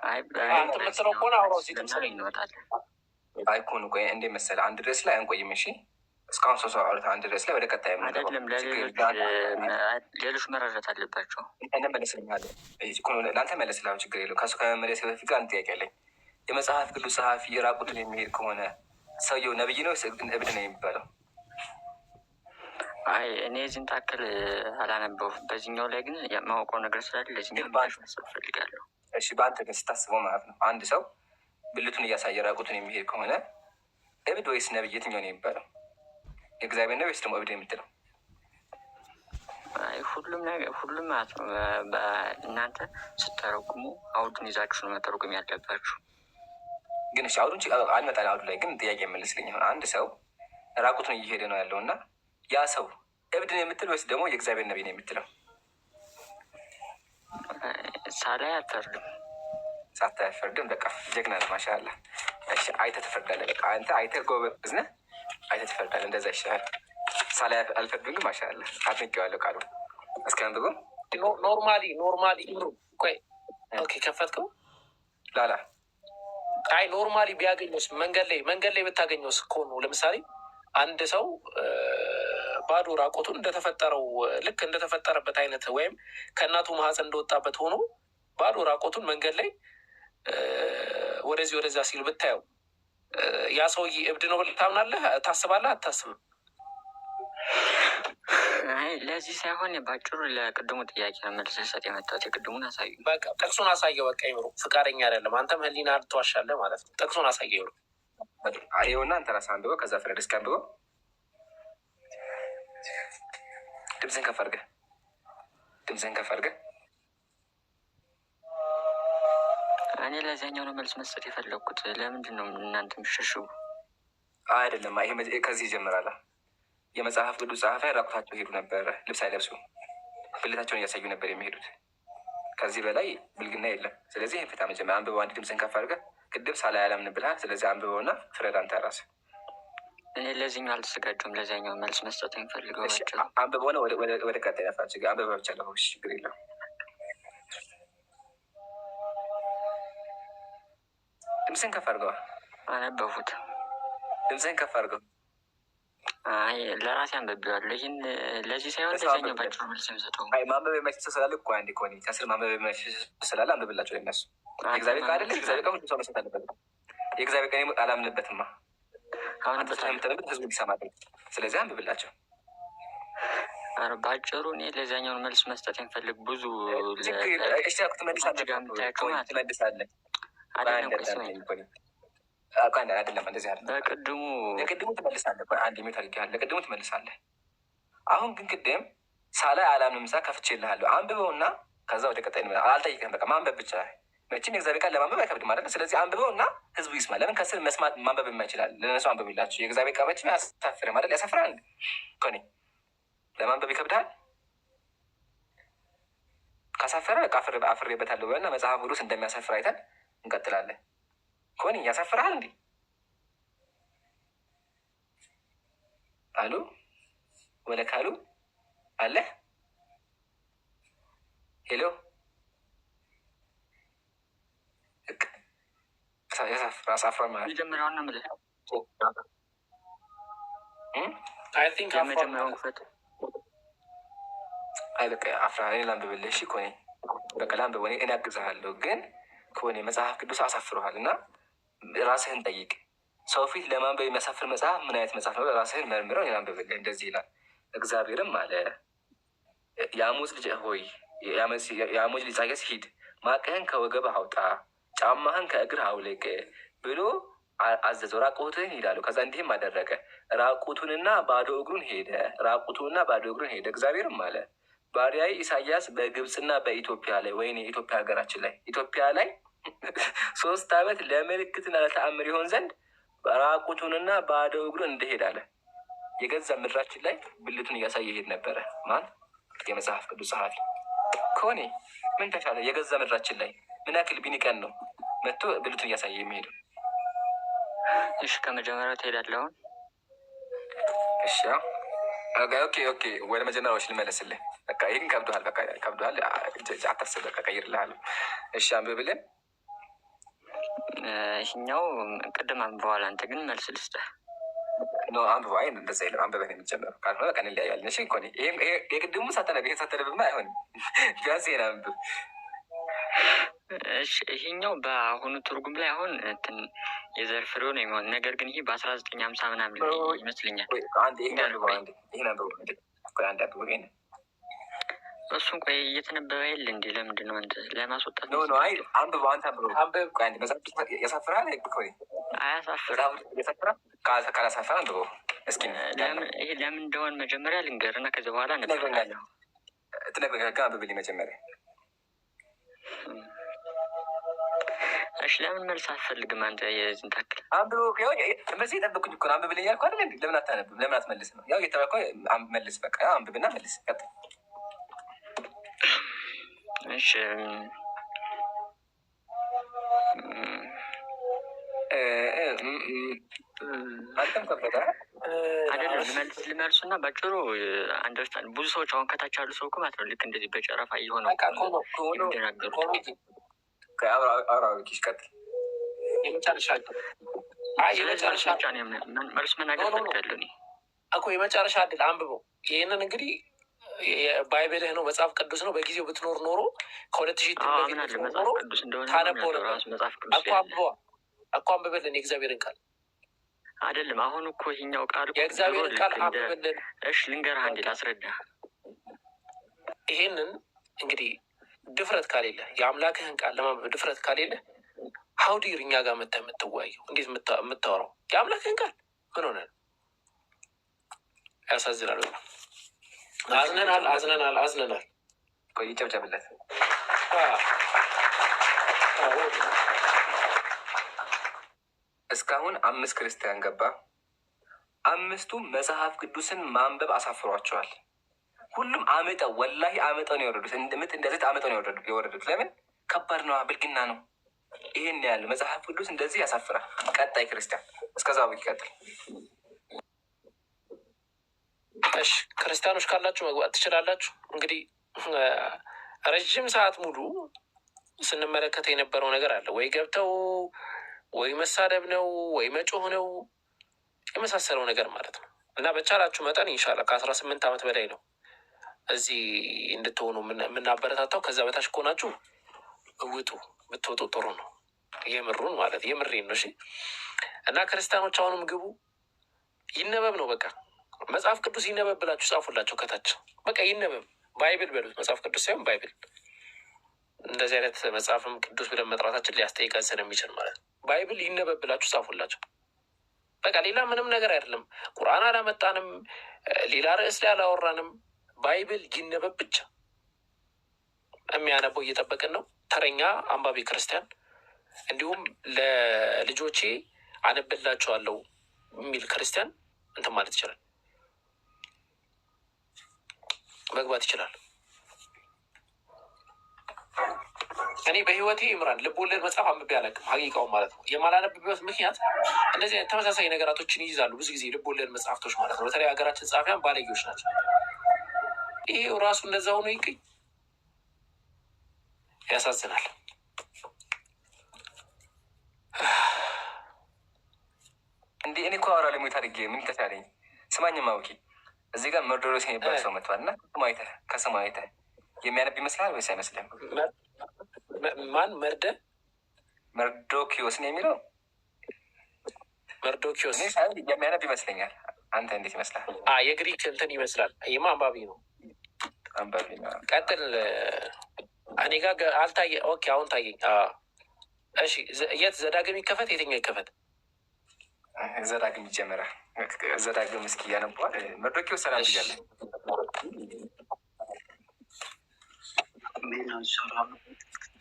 አይ አንተ የምትለው ከሆነ አውራው እዚህ ጥቅስ እና ላይ እንወጣለን። አይኮን ቆይ፣ እንዴ መሰለህ አንድ ድረስ ላይ አንቆይም። እሺ እስካሁን ሰው ሰው አውርተህ አንድ ድረስ ላይ ወደ ቀጣይ የምንገባው አይደለም ችግር ለሌሎች የለም። ሌሎች መረዳት አለባቸው። እንመለስልሃለን። ለአንተ መለስልሃለሁ፣ ችግር የለውም። ከእሱ ከመመለስ በፊት ግን አንድ ጥያቄ አለኝ። የመጽሐፍ ቅዱስ ጸሐፊ የራቁቱን የሚሄድ ከሆነ ሰውየው ነብይ ነው ወይስ እብድ ነው የሚባለው? አይ እኔ የዚህን ታክል አላነበብኩም። በዚህኛው ላይ ግን የማውቀው ነገር ስላለ ለዚህኛው ግን ምላሽ መስጠት እፈልጋለሁ። እሺ በአንተ ግን ስታስበው ማለት ነው አንድ ሰው ብልቱን እያሳየ ራቁቱን የሚሄድ ከሆነ እብድ ወይስ ነብይ የትኛው ነው የሚባለው? የእግዚአብሔር ነብይ ወይስ ደግሞ እብድ የምትለው? አይ ሁሉም ነገር ሁሉም ማለት ነው። እናንተ ስተረጉሙ አውዱን ይዛችሁ ነው መተርጎም ያለባችሁ። ግን እሺ አውዱን አልመጣም። አውዱ ላይ ግን ጥያቄ መልስልኝ። አሁን አንድ ሰው ራቁቱን እየሄደ ነው ያለው እና ያ ሰው እብድ ነው የምትል ወይስ ደግሞ የእግዚአብሔር ነቢይ ነው የምትለው? ሳላይ አልፈርድም። ሳታይ አትፈርድም። በቃ ጀግና ነህ፣ ማሻአላ። እሺ አይተህ ትፈርዳለህ። በቃ አንተ አይተህ ጎበዝ ነህ፣ አይተህ ትፈርዳለህ። እንደዛ ይሻላል። ሳላይ አልፈርድም ግን ማሻአላ አድንቄዋለሁ። ቃሉ እስኪ አንብበው። Normally ቆይ፣ okay ከፈትከው? ላላ። አይ normally ቢያገኘውስ፣ መንገድ ላይ ብታገኘውስ እኮ ነው። ለምሳሌ አንድ ሰው ባዶ ራቁቱን እንደተፈጠረው፣ ልክ እንደተፈጠረበት አይነት ወይም ከእናቱ ማህፀን እንደወጣበት ሆኖ ባዶ ራቁቱን መንገድ ላይ ወደዚህ ወደዛ ሲል ብታየው ያ ሰውዬ እብድ ነው ብለህ ታምናለህ? ታስባለህ? አታስብም? አይ ለዚህ ሳይሆን ባጭሩ ለቅድሙ ጥያቄ ነው መልስ ልሰጥ የመጣሁት። የቅድሙን አሳዩ። በቃ ጥቅሱን አሳየው። በቃ ይምሩ ፍቃደኛ አይደለም። አንተም ህሊና ትዋሻለህ ማለት ነው። ጥቅሱን አሳየው ይምሩ። ይኸውና አንተ ራስህ አንብበው፣ ከዛ ፍረድ። እስኪ አንብበው፣ ድምፅህን ከፍ አድርገህ፣ ድምፅህን ከፍ አድርገህ። እኔ ለዚያኛው ነው መልስ መስጠት የፈለግኩት። ለምንድን ነው እናንተ የምትሸሽጉ? አይደለም፣ ይሄ ከዚህ ይጀምራል። የመጽሐፍ ቅዱስ ጸሐፊ ራቁታቸው ሄዱ ነበረ፣ ልብስ አይለብሱ፣ ብልታቸውን እያሳዩ ነበር የሚሄዱት። ከዚህ በላይ ብልግና የለም። ስለዚህ ይህን ፍታ። መጀመሪያ አንብበው፣ አንድ ድምፅህን ከፍ አድርገህ። ቅድም ሳላይ አላምንም ብለሃል። ስለዚህ አንብበውና ፍረድ አንተ ራስህ። እኔ ለዚህኛው አልተዘጋጀሁም። ለዚያኛው መልስ መስጠት የሚፈልገው እሺ፣ ባጭሩ አንብበውና ወደ ቀጣይ ነፋ። ችግር አንብበው ብቻ ለሆ ችግር የለውም። ድምፅህን ከፍ አድርገዋል። አነበቡት። ድምፅህን ከፍ አድርገው። አይ ለራሴ አንብቤዋለሁ። ይህን ለዚህ ሳይሆን ለሰው ለዚያኛው አንብብለት። ባጭሩ መልስ የምሰጠው። አይ ማንበብ የማይችል ሰው ስላለ እኮ አንዴ ከሆነ ከስር ማንበብ የማይችል ሰው ስላለ አንብብላቸው ለእነሱ። አንተ የእግዚአብሔር ቃል ማንበብ አይደለ? የእግዚአብሔር ቃል ትችላለህ። ሁሉም ሰው መስማት አለበት። የእግዚአብሔር ቃል አላምንበትማ። አንተ አሁንበታለሁ። ስለምታነብ ህዝቡ ይሰማል። ስለዚህ አንብብላቸው። ኧረ ባጭሩ እኔ ለዚያኛውን መልስ መስጠት የሚፈልግ ብዙ ችግር የለም። እሺ ያልኩህ አንቺ ትመልሳለህ ጋር እኮ የምታያቸው ቆይ ማለት ነው። ትመልሳለህ። ቆይ አይደለም፣ አንዴ ቆይ ስማኝ። አዳምጠኝ እኮ እኔ። ቆይ አንዴ፣ አይደለም እንደዚህ አይደለም። በቅድሙ ለቅድሙ ትመልሳለህ። ቆይ አንዴ mute አድርጌሃለሁ። ለቅድሙ ትመልሳለህ። አሁን ግን ቅድም ሳላይ አላምንም ሳ ከፍቼልሃለሁ። አንብበውና ከዛ ወደ ቀጣይ እንመጣ። አልጠይቅህም። በቃ ማንበብ ብቻ። መቼም የእግዚአብሔር ቃል ለማንበብ አይከብድም አይደል? ስለዚህ አንብበውና ህዝቡ ይስማ። ለምን ከስር መስማት ማንበብ የማይችላል ለእነሱ አንብብላቸው። የእግዚአብሔር ቃል መቼም አያሳፍርም አይደል? ያሳፍራል እንዴ? ኮኔ ለማንበብ ይከብዳል። ካሳፈረ በቃ አፍሬበታለሁ በልና መጽሐፍ ቅዱስ እንደሚያሳፍር አይተን እንቀጥላለን። ኮኒ ያሳፍርሃል እንዴ? አሉ ወለካሉ አለ hello ያሳፍራል ማለት የመጀመሪያውን ነው የምልህ። እም? I think አፍሯል የመጀመሪያውን ማለት ክፈት። አይ በቃ አፍራ እኔ ላንብብልህ። እሺ ኮኔ በቃ ላንብብ፣ እኔ አግዝሃለሁ። ግን ኮኔ መጽሐፍ ቅዱስ አሳፍሮሃል እና ራስህን ጠይቅ። ሰው ፊት ለማንበብ የሚያሳፍር መጽሐፍ ምን አይነት መጽሐፍ ነው? ራስህን መርምረው። እኔ ላንብብልህ። እንደዚህ ይላል። እግዚአብሔርም አለ የአሞጽ ልጅ ሆይ፣ የአሞጽ ልጅ ኢሳይያስ ሂድ፣ ማቅህን ከወገብህ አውጣ፣ ጫማህን ከእግርህ አውልቅ ብሎ አዘዘው። ራቁትህን ሂድ አለው። ከዛ እንዲህም አደረገ። ራቁቱንና ባዶ እግሩን ሄደ። ራቁቱንና ባዶ እግሩን ሄደ። እግዚአብሔርም አለ ባሪያዬ ኢሳይያስ በግብፅና በኢትዮጵያ ላይ፣ ወይኔ ኢትዮጵያ ሀገራችን ላይ፣ ኢትዮጵያ ላይ 3 ዓመት ለምልክትና ለተአምር ይሆን ዘንድ ራቁቱንና ባዶ እግሩን እንደሄድ አለ። የገዛ ምድራችን ላይ ብልቱን እያሳየ ይሄድ ነበረ። ማን? የመጽሐፍ ቅዱስ ጸሐፊ ከሆኔ ምን ተሻለ? የገዛ ምድራችን ላይ ምን ያክል ቢንቀን ነው መጥቶ ብልቱን እያሳየ የሚሄደው? እሺ ከመጀመሪያው ትሄዳለህ አሁን? እሺ ያው okay፣ ወደ መጀመሪያዎች ልመለስልህ። በቃ ይህን ከብዶሃል፣ በቃ ከብዶሃል፣ አታስብ፣ በቃ ቀይርልሃለሁ። እሺ አንብብልን። ይህኛው ቅድም አንብበዋል። አንተ ግን መልስ ልስጥህ። No፣ አንብበው። አይ፣ እንደዛ የለም፣ አንብበህ ነው የሚጀመረው። ካልሆነ በቃ እንለያያለን። እሺ እኮ የቅድሙ ሳታነብ፣ ይሄን ሳታነብማ አይሆንም። ቢያንስ ይሄን አንብብ። እሺ፣ ይሄኛው በአሁኑ ትርጉም ላይ አሁን እንትን የዘር ፍሬው ነው የሚሆን። ነገር ግን ይሄ በ1950 ምናምን ላይ ይመስለኛል። ቆይ አንዴ ይሄን አንብበው። አንዴ ይሄን አንብበው። አንዴ፣ ቆይ አንዴ አንብበው ይሄን። እሱን ቆይ፣ እየተነበበ የለ እንዴ? ለምንድን ነው አንተ ለማስወጣት? No, no፣ አይ፣ አንብበው፣ አንተ አንብበው። አንብብ። ቆይ አንዴ፣ መጽሐፍ ቅዱስ ያሳፍራል እኮ። አያሳፍርም። መጽሐፍ ቅዱስ ያሳፍራል? ካላሳፈረ አንብበው እስኪ። ለምን ይሄ ለምን እንደሆን መጀመሪያ ልንገር እና ከዚያ በኋላ ትነግረኛለህ። እነግርሃለሁ። ትነግረኛለህ፣ ግን አንብብልኝ መጀመሪያ። እሺ፣ ለምን መልስ አትፈልግም አንተ የዚህን ታክል? አንብበው። ያው መልስ እየጠበቅኩኝ እኮ ነው። አንብብልኝ ያልኩህ አይደል እንዴ? ለምን አታነብም? ለምን አትመልስም? ያው እየተባልኩህ መልስ። በቃ ያው አንብብና መልስ። ቀጥል። እሺ። አንተም ከበደ። አይደለም፣ ልመልስ ልመልሱና ባጭሩ understand ብዙ ሰዎች አሁን ከታች ያሉ ሰው እኮ ማለት ነው ልክ እንደዚህ በጨረፋ እየሆነ በቃ ኮኖ ሆኖ የሚደናገሩት። ኮኖ። አውራ፣ ኪሽ፣ ቀጥል። የመጨረሻ እድል። አይ ስለዚህ መልስ የመጨረሻ ብቻ ነው መልስ መናገር No, no, no. እፈልጋለሁ እኔ። እኮ የመጨረሻ እድል አንብበው። ይህንን እንግዲህ Bible ህ ነው፣ መጽሐፍ ቅዱስ ነው። በጊዜው ብትኖር ኖሮ፣ ከ2000 አዎ በፊት አምናለሁ ብትኖር መጽሐፍ ኖሮ ቅዱስ እንደሆነ ታነበው አምናለሁ። ነበር። ራሱ መጽሐፍ ቅዱስ እኮ ላይ ያለ አንብበዋ እኮ፣ አንብብልን የእግዚአብሔርን ቃል። አይደለም። አሁን እኮ ይሄኛው ቃል እኮ ድሮ የእግዚአብሔርን ቃል ልክ እንደ አንብብልን። እሺ፣ ልንገርህ አንዴ ላስረዳ። ይሄንን እንግዲህ ድፍረት ካሌለ፣ የአምላክህን ቃል ለማንበብ ድፍረት ካሌለ፣ how dare እኛ ጋር መተህ የምትወያየው? እንዴት የምታወራው የአምላክህን ቃል? ምን ሆነ ነው? ያሳዝናል። በጣም አዝነናል፣ አዝነናል፣ አዝነናል። ቆይ፣ ይጨብጨብለት። አዎ። እስካሁን አምስት ክርስቲያን ገባ። አምስቱ መጽሐፍ ቅዱስን ማንበብ አሳፍሯቸዋል። ሁሉም አምጠው፣ ወላሂ አምጠው ነው የወረዱት። ምጥ እንደዚህ አምጠው ነው የወረዱት። ለምን? ከባድ ነው፣ ብልግና ነው። ይሄን ያለ መጽሐፍ ቅዱስ እንደዚህ ያሳፍራል። ቀጣይ ክርስቲያን፣ እስከዛ ይቀጥል። እሺ፣ ክርስቲያኖች ካላችሁ መግባት ትችላላችሁ። እንግዲህ ረዥም ሰዓት ሙሉ ስንመለከት የነበረው ነገር አለ። ወይ ገብተው ወይ መሳደብ ነው ወይ መጮህ ነው የመሳሰለው ነገር ማለት ነው። እና በቻላችሁ መጠን ኢንሻላህ ከ18 ዓመት በላይ ነው እዚህ እንድትሆኑ የምናበረታታው። ከዛ በታች ከሆናችሁ እውጡ፣ ብትወጡ ጥሩ ነው። የምሩን ማለት የምሬን ነው። እሺ፣ እና ክርስቲያኖች አሁንም ግቡ፣ ይነበብ ነው በቃ፣ መጽሐፍ ቅዱስ ይነበብ ብላችሁ ጻፉላቸው ከታች። በቃ ይነበብ፣ Bible በሉት፣ መጽሐፍ ቅዱስ ሳይሆን Bible። እንደዚህ አይነት መጽሐፍም ቅዱስ ብለን መጥራታችን ሊያስጠይቀን ስለሚችል ማለት ነው። Bible ይነበብ ብላችሁ ጻፉላቸው። በቃ ሌላ ምንም ነገር አይደለም። ቁርአን አላመጣንም፣ ሌላ ርዕስ ላይ አላወራንም። Bible ይነበብ ብቻ። የሚያነበው እየጠበቅን ነው። ተረኛ አንባቢ ክርስቲያን፣ እንዲሁም ለልጆቼ አነብላቸዋለሁ የሚል ክርስቲያን እንትን ማለት ይችላል፣ መግባት ይችላል። እኔ በህይወቴ ኢምራን ልብ ወለድ መጽሐፍ አንብቤ አላውቅም። ሀቂቃውን ማለት ነው። የማላነብበት ምክንያት እንደዚህ አይነት ተመሳሳይ ነገራቶችን ይይዛሉ ብዙ ጊዜ ልብ ወለድ መጽሐፍቶች ማለት ነው። በተለይ ሀገራችን ጸሐፊያን ባለጌዎች ናቸው። ይሄ ራሱ እንደዛ ሆኖ ይገኝ፣ ያሳዝናል። እንዴ፣ እኔ እኮ አወራለሁ mute አድርጌ፣ ምን ተቻለኝ? ስማኝማ okay፣ እዚህ ጋር መርዶሮስ የሚባል ሰው መጥቷል እና ከስሙ አይተህ የሚያነብ ይመስልሃል ወይስ አይመስልህም? ማን መርደ መርዶኪዮስ ነው የሚለው። መርዶኪዮስ። እኔ ሳይሆን የሚያነብ ይመስለኛል። አንተ እንዴት ይመስላል? የግሪክ እንትን ይመስላል። ይማ አንባቢ ነው። አንባቢ ነው። ቀጥል። እኔ ጋር አልታየ። Okay፣ አሁን ታየኝ። እሺ፣ የት ዘዳግም ይከፈት? የትኛው ይከፈት? ዘዳግም ይጀመራል። ዘዳግም እስኪ ያነበዋል። መርዶኪዮስ ሰላም ብያለሁ። እንዴት ነው? ሰላም?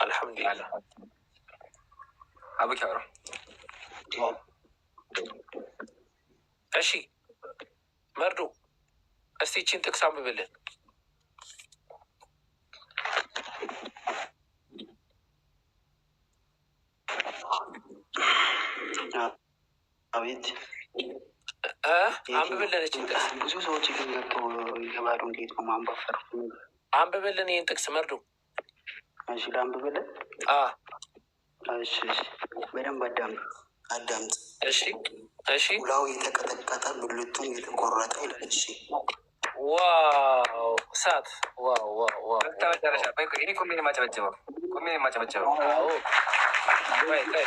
አልሐምዱሊላህ። አቡኪ አውራ። እሺ መርዶ፣ እስቲ ይህቺን ጥቅስ አንብብልን። አቤት። አንብብልን ይህቺን ጥቅስ። ብዙ ሰዎች ግን ገብተው ይገባሉ። እንዴት ነው ማንበብ ፈርኩ። አንብብልን ይህን ጥቅስ መርዶ። እሺ፣ ላንብብልን። አ እሺ እሺ፣ በደንብ አዳምጥ አዳምጥ። እሺ እሺ። ኩላው የተቀጠቀጠ ብልቱም የተቆረጠ ይላል። እሺ። Wow እሳት! Wow wow wow! በስተመጨረሻ ቆይ ቆይ፣ እኔ ቆሜ ነው የማጨበጭበው፣ ቆሜ ነው የማጨበጭበው። አዎ፣ ቆይ ቆይ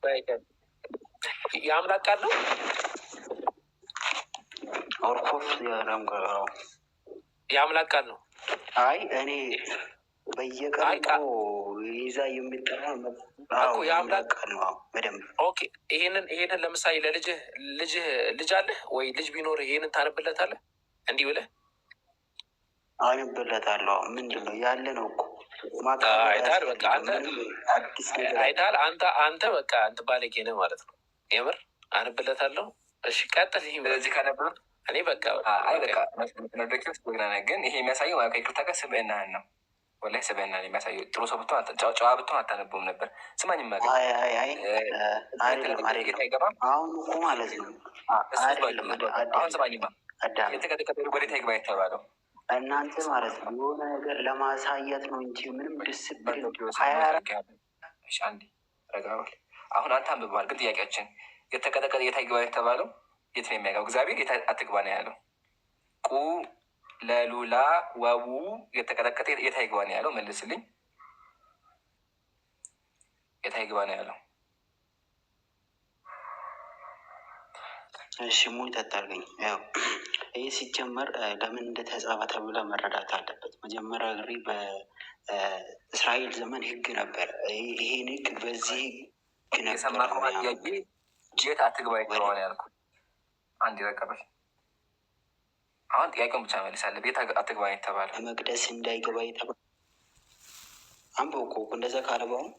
ቆይ ቆይ፣ የአምላክ ቃል ነው። ኦርኮፍ ያለም የአምላክ ቃል ነው። አይ፣ እኔ በየቀኑ አይ እኮ ይዛ የሚጠራ እኮ አዎ የአምላክ የአምላክ ቃል ነው። አዎ በደንብ። Okay፣ ይሄንን ለምሳሌ ለልጅህ፣ ልጅህ ልጅ አለህ ወይ? ልጅ ቢኖርህ ይሄንን ታነብለታለህ እንዲህ ብለህ? አነብለታለሁ። ምንድን ነው ያለ ነው እኮ፣ ማካበድ አይተሃል፣ በቃ አያስፈልግም። አንተ ምንም አዲስ ነገር አይደለም። አይተሃል፣ አንተ በቃ አንተ ባለጌ ነህ ማለት ነው። የምር አነብለታለሁ። እሺ ቀጥል። ይሄ ስለዚህ ካነበብክ እኔ በቃ አይ በቃ መርዶኪዎስ ጀግና ነህ። ግን ይሄ የሚያሳየው ማለት ከይቅርታ ጋር ስብዕናህን ነው። ወላሂ ስብዕናህን የሚያሳየው። ጥሩ ሰው ብትሆን ጨዋ ብትሆን አታነበውም ነበር። ስማኝማ ግን አይ አይ አይ፣ አይደለም የተቀጠቀጠ አይደለም። አይገባም። አሁን እኮ ማለት ነው እሱ አይደለም። አሁን አዳምጥ ስማኝማ አዳምጥ። የተቀጠቀጠ ወዴት አይግባ የተባለው? እናንተ ማለት ነው የሆነ ነገር ለማሳየት ነው እንጂ ምንም ዲስፕሊን መርዶኪዎስ 24 እሺ፣ አንዴ ረጋ በል። አሁን አንተ አንብበሃል። ግን ጥያቄያችን የተቀጠቀጠ የት አይግባ የተባለው የት ነው የሚያገባው? እግዚአብሔር የት አትግባ ነው ያለው? ቁ ለሉላ ወቡ የተቀጠቀጠ የት አይግባ ነው ያለው? መልስልኝ። የት አይግባ ነው ያለው? እሺ mute አታርገኝ። ያው ይህ ሲጀመር ለምን እንደተጻፈ ተብሎ መረዳት አለበት። መጀመሪያ ግሪ በእስራኤል ዘመን ህግ ነበር። ይሄን ህግ በዚህ ህግ ነበር የሰማኸው የሚያምኑት። ጥያቄ የት አትግባ የተባለ ያልኩት። አንድ ረቀበል። አሁን ጥያቄውን ብቻ መልሳለህ። የት አትግባ ነው የተባለው? ለመቅደስ እንዳይገባ የተባለ አንብበው እኮ እንደዛ ካለ በአሁን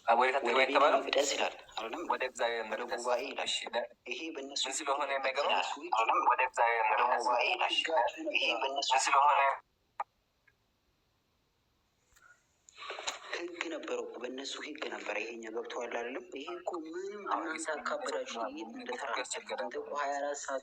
ወዴት ወደ አትግባ ቤተ የተባለው? መቅደስ ይላል አይደለም? ወደ እግዚአብሔር ወደ መቅደስ። ጉባኤ ይላል። እሺ፣ ይሄ በእነሱ ምን ስለሆነ የማይገባው? በእነሱ ወደ እግዚአብሔር መቅደስ። ጉባኤ ይላል። እሺ፣ ይሄ በእነሱ ምን ስለሆነ ህግ ነበረ እኮ፣ በእነሱ ህግ ነበረ። ይሄኛ ገብቶሃል አይደለም? ይሄ እኮ ምንም እናንተ አካበዳችሁ። የት እንደተራ አንተ እኮ 24 ሰዓት